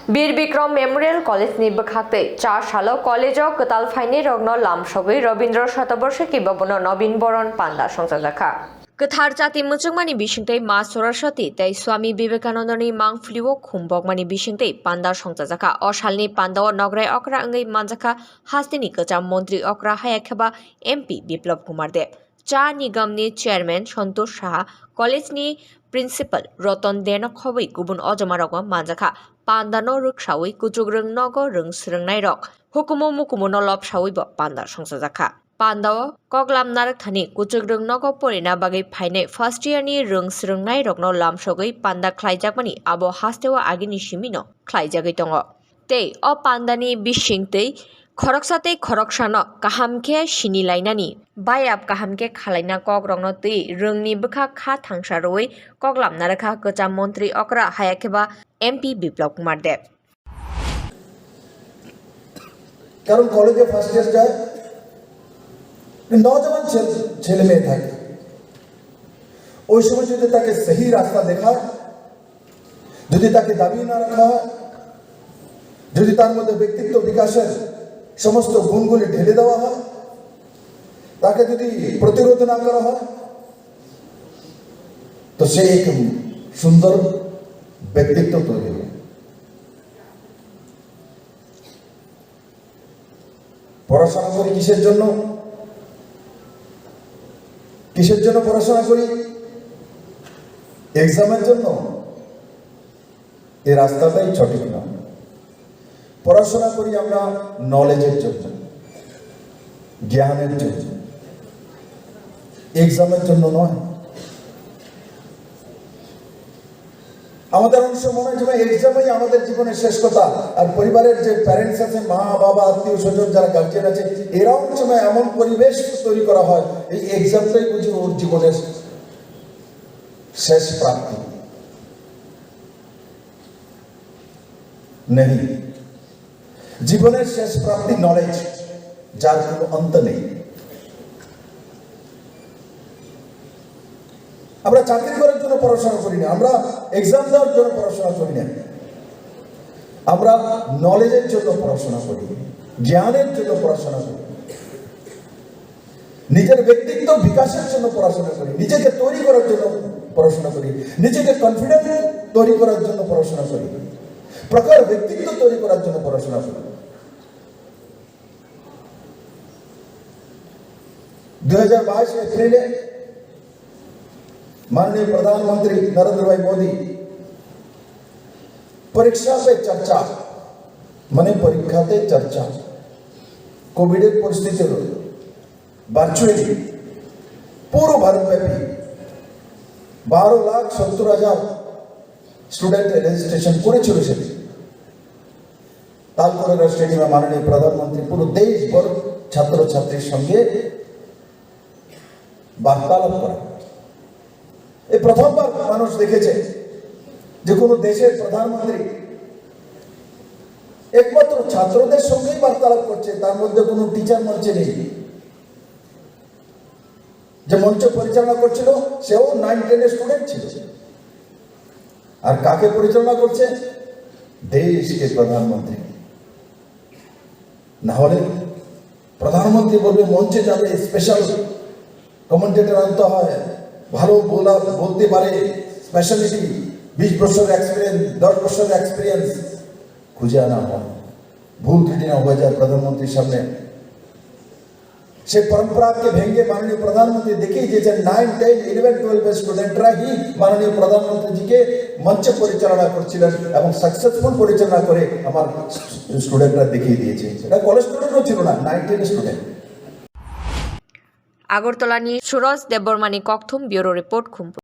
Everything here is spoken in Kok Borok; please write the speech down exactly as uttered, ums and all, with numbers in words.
Bir Bikram Memorial College ni bwkhaktwi char salo college o kwtal phainairokno lamsogwi Rabindra Shatabarshiki Bhavan o Nobin Boron panda songchajakha. Kwthar jati muchungmani bisingtwi Ma Saraswati tei Swami Vivekanandani mangphlio khumbokmani bisingtwi panda songchajakha. O salni pandao nograi okra wngwi manjakha hasteni kwcham montri okra, haya kheba M P Biplab Kumar Deb. Cha Nigamni chairman Santosh Saha, college ni principal Ratan Deno khobwi kubun ojomarokbo manjakha. Pandano rwksawi kuchukrwng nogo rwng swrwngnairok hukumu mukumuno lobsawibo panda songchajakha. Pandao koklam narwkthani kuchukrwng nogo porina bagwi phainai first year ni rwng swrwngnairokno lamsogwi panda khlaijakmani abo hasteo agini simino khlaijagwi tongo. Tei o pandani bisingtwi khoroksa tei khoroksano kaham khe sini lainani, bayap kaham khe khalaina kokrokno twi rwngni bwkha kha thangsa rwui koklam narwkha kwcham montri okra, haya kheba M P Biplab Kumar Deb. কারণ কলেজে first year যায়, নজওয়ান ছেলে, ছেলে মেয়ে থাকে, ওই সময় যদি তাকে সহি রাস্তা দেখায়, যদি তাকে দাবিয়ে না রাখা হয়, যদি তার মধ্যে ব্যক্তিত্ব বিকাশের সমস্ত গুণগুলি ঢেলে দেওয়া হয়, তাকে যদি প্রতিরোধ না করা হয়, তো সে এক সুন্দর ব্যক্তিত্ব তৈরি হয়। পড়াশোনা করি কিসের জন্য? কিসের জন্য পড়াশোনা করি? এক্সামের জন্য? এই রাস্তাটাই সঠিক নয়। পড়াশোনা করি আমরা নলেজের জন্য, জ্ঞানের জন্য, এক্সামের জন্য নয়। আমাদের অনেক সময় মনে হয় যেন এক্সামই আমাদের জীবনের শেষ কথা। আর পরিবারের যে প্যারেন্টস আছে, মা, বাবা, আত্মীয় স্বজন, যারা গার্জিয়ান আছে, এরাও অনেক সময় এমন পরিবেশ তৈরি করা হয়, এই এক্সামটাই বুঝি ওর জীবনের শেষ প্রাপ্তি। নেই। জীবনের শেষ প্রাপ্তি নলেজ, যার কোনো অন্ত নেই। আমরা চাকরি করার জন্য পড়াশোনা করি না, আমরা এক্সাম দেওয়ার জন্য পড়াশোনা করি না, আমরা নলেজের জন্য পড়াশোনা করি, জ্ঞানের জন্য পড়াশোনা করি। নিজের ব্যক্তিত্ব বিকাশের জন্য পড়াশোনা করি, নিজেকে তৈরি করার জন্য পড়াশোনা করি, নিজেকে কনফিডেন্ট তৈরি করার জন্য পড়াশোনা করি, প্রখর ব্যক্তিত্ব তৈরি করার জন্য পড়াশোনা করি। দুই হাজার বাইশ এপ্রিলে মাননীয় প্রধানমন্ত্রী নরেন্দ্র ভাই মোদী পরীক্ষা পে চর্চা, মানে পরীক্ষাতে চর্চা, কোভিডের পরিস্থিতি হলো ভার্চুয়ালি পুরো ভারতব্যাপী বারো লাখ সত্তর হাজার স্টুডেন্ট রেজিস্ট্রেশন করেছিল সেদিন। তালকোটরা স্টেডিয়ামে মাননীয় প্রধানমন্ত্রী পুরো দেশভর ছাত্রছাত্রীর সঙ্গে বার্তালাপ করেন। এই প্রথমবার মানুষ দেখেছে যে কোনো দেশের প্রধানমন্ত্রী একমাত্র ছাত্রদের সঙ্গেই বার্তালাপ করছে, তার মধ্যে কোনো টিচার মঞ্চে নেই। যে মঞ্চ পরিচালনা করছিল, সেও নাইন টেনের স্টুডেন্ট ছিল। আর কাকে পরিচালনা করছে? দেশকে প্রধানমন্ত্রী। না হলে প্রধানমন্ত্রী বলবে মঞ্চে যাবে, স্পেশাল কমেন্টেটর আনতে হয়, ভালো বলা, বলতে পারে, স্পেশালিটি, বিশ বছর এক্সপিরিয়েন্স, দশ বছর এক্সপিরিয়েন্স। খুঁজে আনা হয়, ভুল ত্রুটি না হয়ে যায় প্রধানমন্ত্রীর সামনে। সেই পরম্পরাকে ভেঙে মাননীয় প্রধানমন্ত্রী দেখিয়ে দিয়েছেন, নাইন টেন ইলেভেন টুয়েলভ এর স্টুডেন্টরা হি মাননীয় প্রধানমন্ত্রীজিকে মঞ্চে পরিচালনা করছিলেন এবং সাকসেসফুল পরিচালনা করে আমার স্টুডেন্টরা দেখিয়ে দিয়েছে। এটা কলেজ স্টুডেন্টও ছিল না, nine ten student. Agartala ni Suraj Debbarma ni kokthum bureau report khumpu.